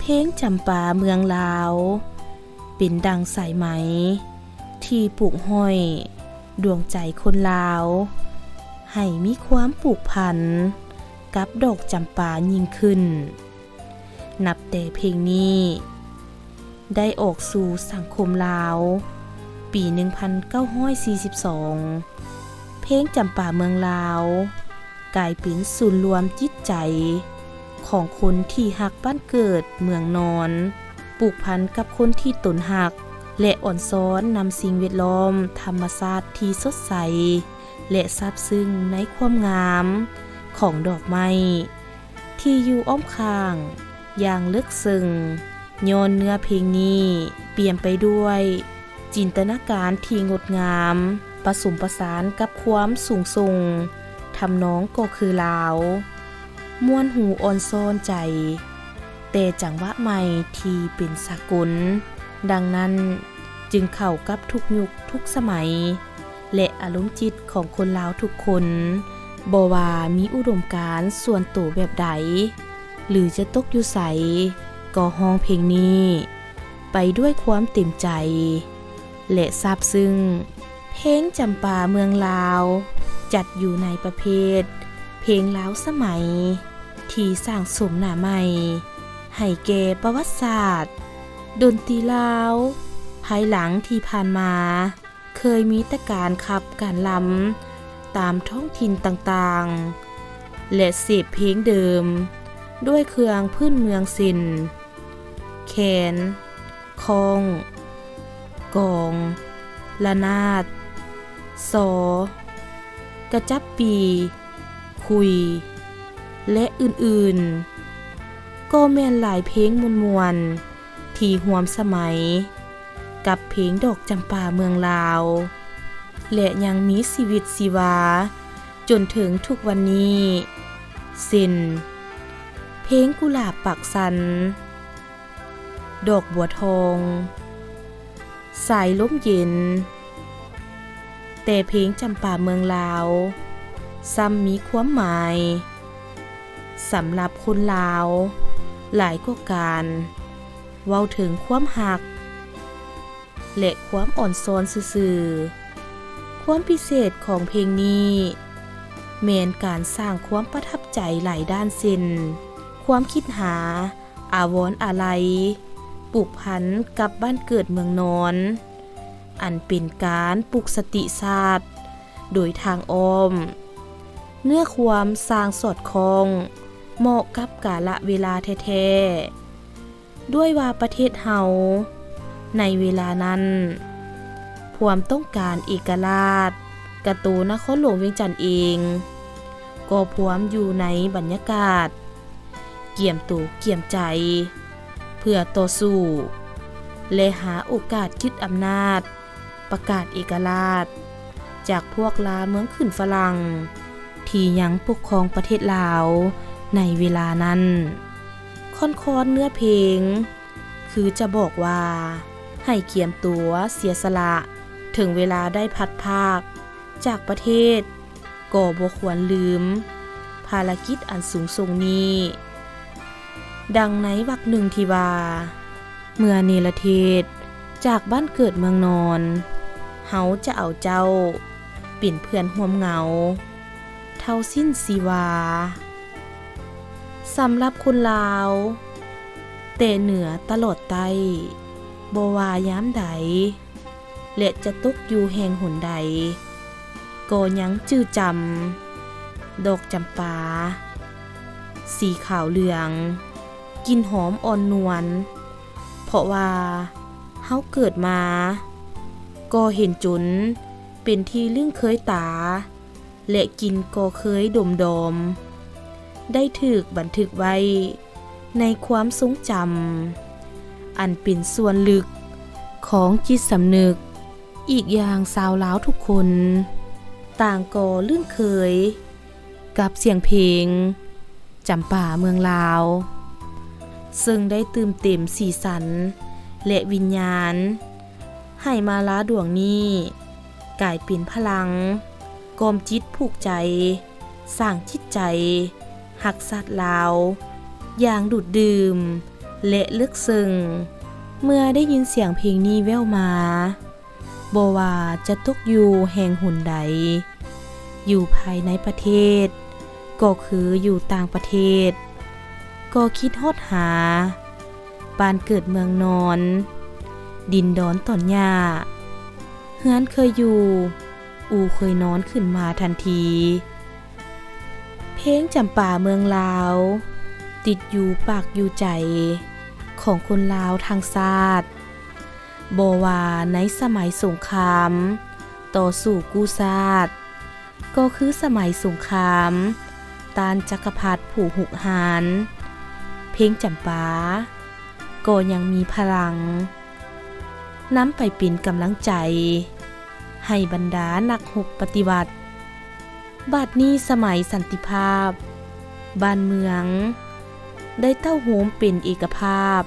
ເພງຈຳປາເມືອງລາວ ເປັນດັ່ງສາຍໄໝທີ່ຜູກຫ້ອຍດວງໃຈຄົນລາວ ໃຫ້ມີຄວາມຜູກພັນກັບດອກຈຳປາຍິ່ງຂຶ້ນ. ນັບແຕ່ເພງນີ້ໄດ້ອອກສູ່ສັງຄົມລາວ ປີໜຶ່ງພັນເກົ້າຮ້ອຍສີ່ສິບສອງ ເພງຈຳປາເມືອງລາວ ກາຍເປັນສູນລວມຈິດໃຈຂອງຄົນທີ່ຮັກບ້ານເກີດເມືອງນອນ, ຜູກພັນກັບຄົນທີ່ຕົນຮັກ ແລະ ອອນຊອນນຳສິ່ງແວດລ້ອມທຳມະຊາດທີ່ສົດໃສ ແລະ ຊາບຊຶ້ງໃນຄວາມງາມຂອງດອກໄມ້ ທີ່ຢູ່ອ້ອມຂ້າງຢ່າງເລິກເຊິ່ງ, ຍ້ອນເນື້ອເພງນີ້ປ່ຽມໄປດ້ວຍຈິນຕະນາການທີ່ງົດງາມ, ປະສົມປະສານກັບຄວາມສູງສົ່ງ, ທຳນອງກໍຄືລາວ, ມ່ວນຫູອອນຊອນໃຈ, ແຕ່ຈັງຫວະໃໝ່ທີ່ເປັນສາກົນ, ດັ່ງນັ້ນຈຶ່ງເຂົ້າກັບທຸກຍຸກທຸກສະໄໝ ແລະ ອາລົມຈິດຂອງຄົນລາວທຸກຄົນ, ບໍ່ວ່າມີອຸດົມການສ່ວນໂຕແບບໃດ ຫຼື ຈະຕົກຢູ່ໃສ, ກໍຮ້ອງເພງນີ້ໄປດ້ວຍຄວາມເຕັມໃຈ ແລະ ຊາບຊຶ້ງ. ເພງຈຳປາເມືອງລາວ ຈັດຢູ່ໃນປະເພດເພງລາວສະໄໝ ທີ່ສ້າງສົມໜ້າໃໝ່ໃຫ້ແກ່ປະຫວັດສາດດົນຕີລາວ ພາຍຫຼັງທີ່ຜ່ານມາ ເຄີຍມີແຕ່ການຂັບການລຳຕາມທ້ອງຖິ່ນຕ່າງໆ ແລະ ເສບເພງເດີມດ້ວຍເຄື່ອງພື້ນເມືອງເຊັ່ນ ແຄນ, ຄ້ອງ, ກອງ, ລະນາດ, ຊໍ, ກະຈັບປີ, ຄຸຍ ແລະ ອື່ນໆ ກໍແມ່ນຫຼາຍເພງມ່ວນໆ ທີ່ຮ່ວມສະໄໝກັບເພງດອກຈຳປາເມືອງລາວ ແລະ ຍັງມີຊີວິດຊີວາຈົນເຖິງທຸກວັນນີ້ ເຊັ່ນ ເພງກຸຫຼາບປາກສັນ, ດອກບົວທອງ, ສາຍລົມເຢັນ. ແຕ່ເພງຈຳປາເມືອງລາວ ຊ້ຳມີຄວາມໝາຍສຳລັບຄົນລາວຫຼາຍກວ່າການເວົ້າເຖິງຄວາມຮັກ ແລະ ຄວາມອ່ອນຊອນຊື່ໆ. ຄວາມພິເສດຂອງເພງນີ້ ແມ່ນການສ້າງຄວາມປະທັບໃຈຫຼາຍດ້ານເຊັ່ນ ຄວາມຄິດຫາ ອາວອນອາໄລ ຜູກພັນກັບບ້ານເກີດເມືອງນອນ ອັນເປັນການປຸກສະຕິຊາດໂດຍທາງອ້ອມ, ເນື້ອຄວາມຊ່າງສອດຄ່ອງເໝາະກັບກາລະເວລາແທ້ໆ ດ້ວຍວ່າປະເທດເຮົາໃນເວລານັ້ນ ພວມຕ້ອງການເອກະລາດ, ກະໂຕນະຄອນຫຼວງວຽງຈັນເອງ ກໍພວມຢູ່ໃນບັນຍາກາດກຽມໂຕກຽມໃຈ ເພື່ອຕໍ່ສູ້ ແລະ ຫາໂອກາດຍຶດອຳນາດ ປະກາດເອກະລາດ ຈາກພວກລ່າເມືອງຂຶ້ນຝຣັ່ງ ທີ່ຍັງປົກຄອງປະເທດລາວໃນເວລານັ້ນ. ຄ່ອນຄອນເນື້ອເພງ ຄືຈະບອກວ່າ ໃຫ້ກຽມຕົວເສຍສະຫຼະ ເຖິງເວລາໄດ້ພັດພາກຈາກປະເທດ ກໍບໍ່ຄວນລືມພາລະກິດອັນສູງສົ່ງນີ້. ດັ່ງໃນວັກໜຶ່ງທີ່ວ່າ ເມື່ອເນລະເທດຈາກບ້ານເກີດເມືອງນອນ ເຮົາຈະເອົາເຈົ້າເປັນເພື່ອນຮ່ວມເຫງົາ ເທົ່າສິ້ນຊີວາ. ສຳລັບຄົນລາວ ແຕ່ເໜືອຕະຫຼອດໃຕ້ ບໍ່ວ່າຍາມໃດ ແລະ ຈະຕົກຢູ່ແຫ່ງຫົນໃດ ກໍຍັງຈື່ຈຳດອກຈຳປາ ສີຂາວເຫຼືອງ ກິ່ນຫອມອ່ອນນວນ ເພາະວ່າເຮົາເກີດມາ ກໍເຫັນຈົນເປັນທີ່ລຶ້ງເຄີຍຕາ ແລະ ກິ່ນກໍເຄີຍດົມດອມ ໄດ້ຖືກບັນທຶກໄວ້ໃນຄວາມຊົງຈຳ ອັນເປັນສ່ວນເລິກຂອງຈິດສຳນຶກ. ອີກຢ່າງຊາວລາວທຸກຄົນ ຕ່າງກໍລຶ້ງເຄີຍກັບສຽງເພງ ຈຳປາເມືອງລາວ ເຊິ່ງໄດ້ຕື່ມເຕັມສີສັນ ແລະ ວິນຍານ ໃຫ້ມາລາດວງນີ້ກາຍເປັນພະລັງ ກອມຈິດຜູກໃຈ ສ້າງຈິດໃຈຮັກຊາດລາວຢ່າງດູດດື່ມ ແລະ ເລິກເຊິ່ງ. ເມື່ອໄດ້ຍິນສຽງເພງນີ້ແວ່ວມາ, ບໍ່ວ່າຈະຕົກຢູ່ແຫ່ງຫົນໃດ, ຢູ່ພາຍໃນປະເທດ ກໍຄືຢູ່ຕ່າງປະເທດ, ກໍຄິດຮອດຫາ ບ້ານເກີດເມືອງນອນ, ດິນດອນຕອນຫຍ້າ, ເຮືອນເຄີຍຢູ່, ອູ່ເຄີຍນອນຂຶ້ນມາທັນທີ. ເພງຈຳປາເມືອງລາວ ຕິດຢູ່ປາກຢູ່ໃຈຂອງຄົນລາວທັງຊາດ, ບໍ່ວ່າໃນສະໄໝສົງຄາມຕໍ່ສູ້ກູ້ຊາດ, ກໍຄືສະໄໝສົງຄາມຕ້ານຈັກກະພັດຜູ້ຮຸກຮານ, ເພງຈຳປາກໍຍັງມີພະລັງ ນຳໄປເປັນກຳລັງໃຈໃຫ້ບັນດານັກຮົບປະຕິວັດ. ບາດນີ້ສະໄໝສັນຕິພາບ, ບ້ານເມືອງໄດ້ເຕົ້າໂຮມເປັນເອກະພາບ,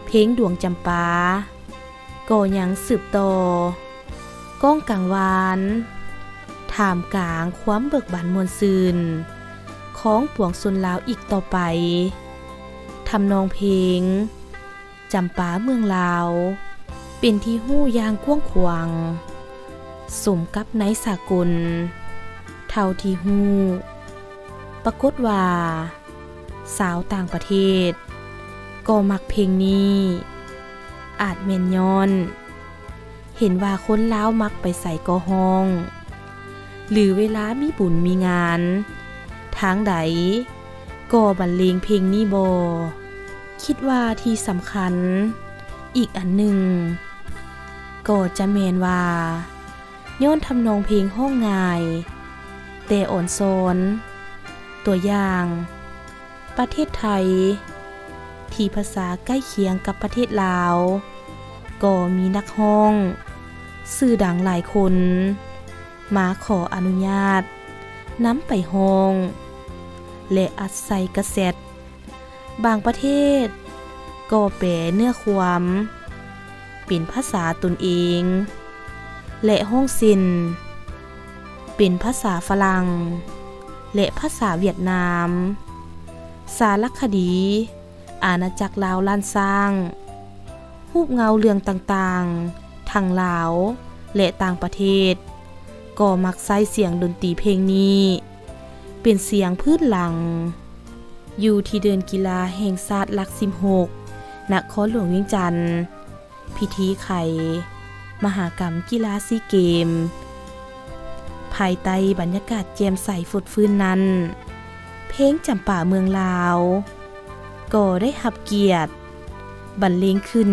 ເພງດວງຈຳປາກໍຍັງສືບຕໍ່ ກ້ອງກັງວານ ທ່າມກາງຄວາມເບີກບານມ່ວນຊື່ນຂອງປວງຊົນລາວອີກຕໍ່ໄປ. ທຳນອງເພງຈຳປາເມືອງລາວ ເປັນທີ່ຮູ້ຢ່າງກວ້າງຂວາງ ສົມກັບໃນສາກົນເທົ່າທີ່ຮູ້. ປາກົດວ່າ ຊາວຕ່າງປະເທດກໍມັກເພງນີ້, ອາດແມ່ນຍ້ອນເຫັນວ່າຄົນລາວມັກໄປໃສກໍຮ້ອງ ຫຼື ເວລາມີບຸນມີງານທາງໃດກໍບັນເລງເພງນີ້ບໍ. ຄິດວ່າທີ່ສຳຄັນອີກອັນໜຶ່ງ ກໍຈະແມ່ນວ່າ ຍ້ອນທຳນອງເພງຮ້ອງງ່າຍ ແຕ່ອ່ອນຊອນ. ຕົວຢ່າງ, ປະເທດໄທ ທີ່ພາສາໃກ້ຄຽງກັບປະເທດລາວ ກໍມີນັກຮ້ອງຊື່ດັງຫຼາຍຄົນມາຂໍອະນຸຍາດນຳໄປຮ້ອງ ແລະ ອັດໃສ່ກາເຊັດ. ບາງປະເທດກໍແປເນື້ອຄວາມເປັນພາສາຕົນເອງ ແລະ ຮ້ອງເຊັ່ນ ເປັນພາສາຝຣັ່ງ ແລະ ພາສາຫວຽດນາມ. ສາລະຄະດີອານາຈັກລາວລ້ານຊ້າງ, ຮູບເງົາເລື່ອງຕ່າງໆ ທັງລາວ ແລະ ຕ່າງປະເທດ ກໍມັກໃຊ້ສຽງດົນຕີເພງນີ້ເປັນສຽງພື້ນຫຼັງ. ຢູ່ທີ່ເດີ່ນກິລາແຫ່ງຊາດຫຼັກສິບຫົກ ນະຄອນຫຼວງວຽງຈັນ, ພິທີໄຂມະຫາກຳກິລາຊີເກມ ພາຍໃຕ້ບັນຍາກາດແຈ່ມໃສຟົດຟື້ນນັ້ນ, ເພງຈຳປາເມືອງລາວ ກໍໄດ້ຮັບກຽດບັນເລງຂຶ້ນ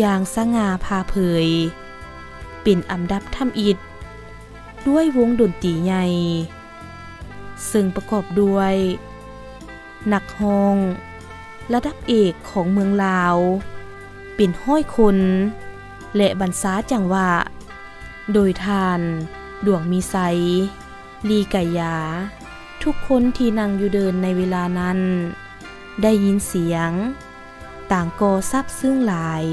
ຢ່າງສະຫງ່າຜ່າເຜີຍ ເປັນອຳດັບທຳອິດ ດ້ວຍວົງດົນຕີໃຫຍ່ ເຊິ່ງປະກອບດ້ວຍນັກຮ້ອງລະດັບເອກຂອງເມືອງລາວເປັນຮ້ອຍຄົນ ແລະ ບັນຊາຈັງຫວະໂດຍທ່ານ ດວງມີໄຊ ລີໄກຢາ. ທຸກຄົນທີ່ນັ່ງຢູ່ເດີ່ນໃນເວລານັ້ນ ໄດ້ຍິນສຽງ ຕ່າງກໍຊາບຊຶ້ງຫຼາຍ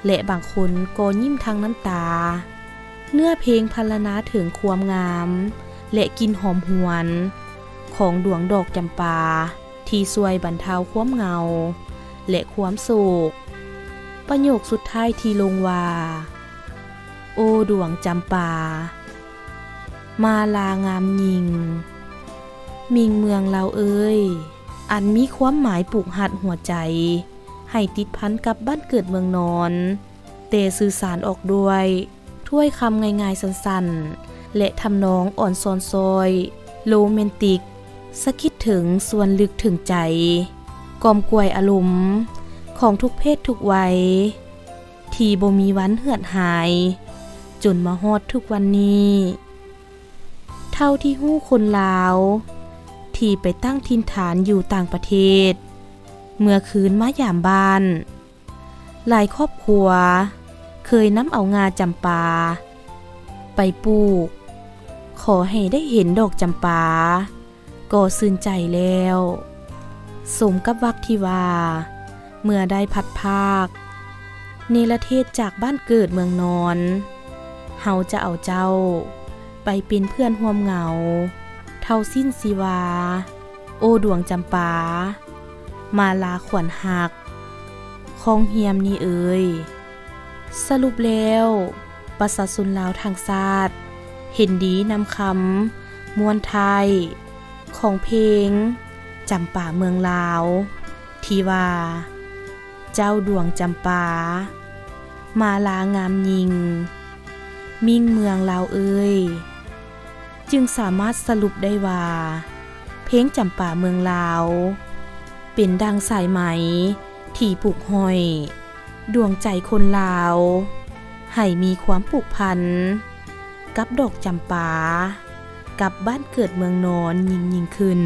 ແລະ ບາງຄົນກໍຍິ້ມທັງນ້ຳຕາ. ເນື້ອເພງພັນລະນາເຖິງຄວາມງາມ ແລະ ກິ່ນຫອມຫວນຂອງດວງດອກຈຳປາ ທີ່ຊ່ວຍບັນເທົາຄວາມເຫງົາ ແລະ ຄວາມໂສກ. ປະໂຫຍກສຸດທ້າຍທີ່ລົງວ່າ ໂອ ດວງຈຳປາ ມາລາງາມຍິ່ງ ມິ່ງເມືອງລາວເອີຍ, ອັນມີຄວາມໝາຍປູກຮັດຫົວໃຈໃຫ້ຕິດພັນກັບບ້ານເກີດເມືອງນອນ, ແຕ່ສື່ສານອອກດ້ວຍຖ້ອຍຄຳງ່າຍໆ ສັ້ນໆ ແລະ ທຳນອງອ່ອນຊອນຊ້ອຍ ໂຣແມນຕິກ, ສະກິດເຖິງສ່ວນເລິກເຖິງໃຈ, ກອມກວຍອາລົມຂອງທຸກເພດທຸກໄວ ທີ່ບໍ່ມີວັນເຫືອດຫາຍ ຈົນມາຮອດທຸກວັນນີ້. ເທົ່າທີ່ຮູ້ຄົນລາວທີ່ໄປຕັ້ງຖິ່ນຖານຢູ່ຕ່າງປະເທດ ເມື່ອຄືນມາຢາມບ້ານ ຫຼາຍຄອບຄົວເຄີຍນຳເອົາງ່າຈຳປາໄປປູກ ຂໍໃຫ້ໄດ້ເຫັນດອກຈຳປາ ກໍຊື່ນໃຈແລ້ວ. ສົມກັບວັກທີ່ວ່າ ເມື່ອໄດ້ພັດພາກເນລະເທດຈາກບ້ານເກີດເມືອງນອນ, ເຮົາຈະເອົາເຈົ້າໄປເປັນເພື່ອນຮ່ວມເຫງົາເທົ່າສິ້ນຊີວາ. ໂອ ດວງຈຳປາ, ມາລາຂວັນຮັກ ຂອງຮຽມນີ້ເອີຍ. ສະຫຼຸບແລ້ວ ປະຊາຊົນລາວທັງຊາດ ເຫັນດີນຳຄຳມ້ວນທ້າຍ ຂອງເພງ ຈຳປາເມືອງລາວ ທີ່ວ່າ ເຈົ້າດວງຈຳປາ ມາລາງາມຍິ່ງ ມິ່ງເມືອງລາວເອີຍ ຈຶ່ງສາມາດສະຫຼຸບໄດ້ວ່າ ເພງຈຳປາເມືອງລາວ ເປັນດັ່ງສາຍໄໝທີ່ຜູກຫ້ອຍ ດວງໃຈຄົນລາວ ໃຫ້ມີຄວາມຜູກພັນ ກັບດອກຈຳປາ ກັບບ້ານເກີດເມືອງນອນຍິ່ງໆຂຶ້ນ.